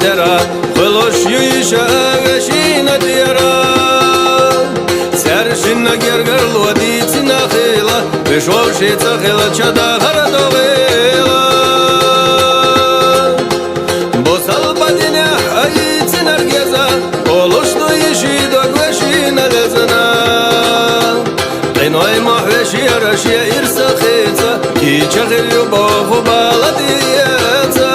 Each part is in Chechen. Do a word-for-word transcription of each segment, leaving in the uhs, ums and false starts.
тӀера, хуьлуш ю йиша вешина тӀера. Цаьршинна гергарло дийцина хила, вешвовшица хила чадахара догӀила. Бусалба динехь айцинарг еза, олуш ду йиши дог вешина лезна. Къиной мохь вешера шен ирса хийца, кийча хир ю боху бала диеца.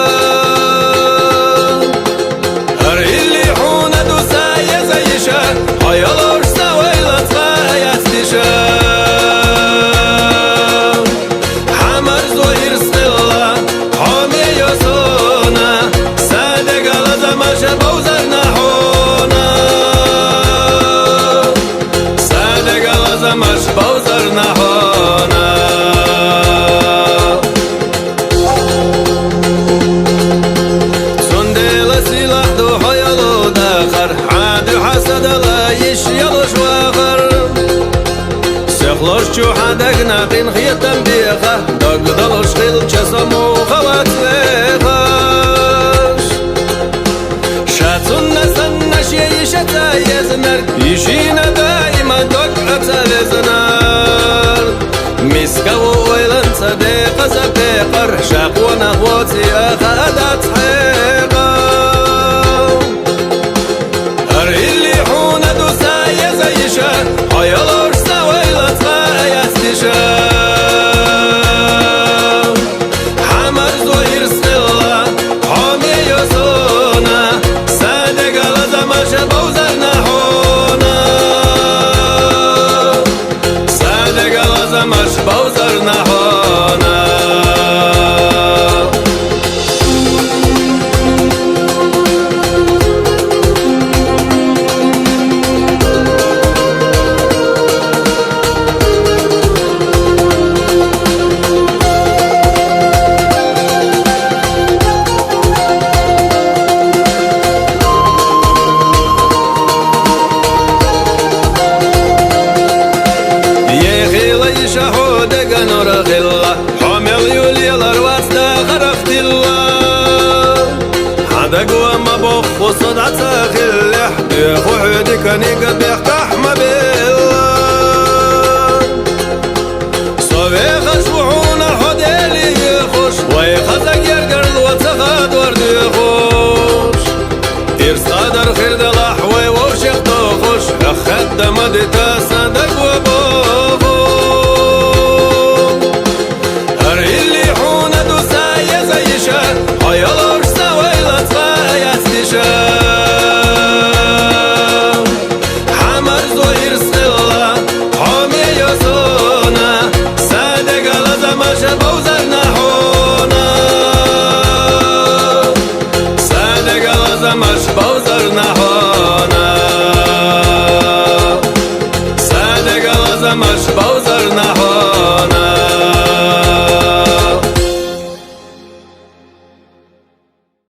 ХӀара илли хьуна ду са еза йиша, хьо йолуш сан ойла цкъа а яц диша. Хьан марзо ирс хилла, хьо ме йо сона, сан дегала замаша бовзарна хьона. Сан дегала замаш бовзарна хьона. Цундела сийлахь ду хьо йолу дахар, хьан дуьхьа сан дала йиш йолуш вахар. Сехлуш чу хьан дагна къинхетам беха, дог долуш хилча со муха вац вехаш. Ша цунна санна шен йиша ца езнарг, йишина даима дог а ца везнарг. Миска ву ойланца декъаза пекъар, ша къонах воций а хаа дац хьекъал. ХӀара илли хьуна ду са еза йиша, хьо йолуш сан ойла цкъа а яц диша. Хьан марзо ирс хилла, хьо ме йо сона, сан дегала замаша бовзарна хьона. Сан дегала замаш бовзарна хьона. Ехила йиша хьо дега нур хилла, хьо мел ю лелар вац дахарах тилла. Хьан дагва ма бохху со дӀа ца хиллехь, доьху хьоьдика нига бехкахь ма белла. Со вехаш ву хьуна хьо Деле йоьхуш, вай хаза гергарло ца хадор доьхуш. Ирс кхадар хир далахь вай вовшех дохуш, хӀаххетта ма дита сан дагва боху. ХӀара илли хьуна ду са еза йиша, хьо йолуш сан ойла цкъа а яц диша. Хьан марзо ирс хилла, хьо ме йо сона, сан дегала замаша бовзарна хьона. Сан дегала замаш бовзарна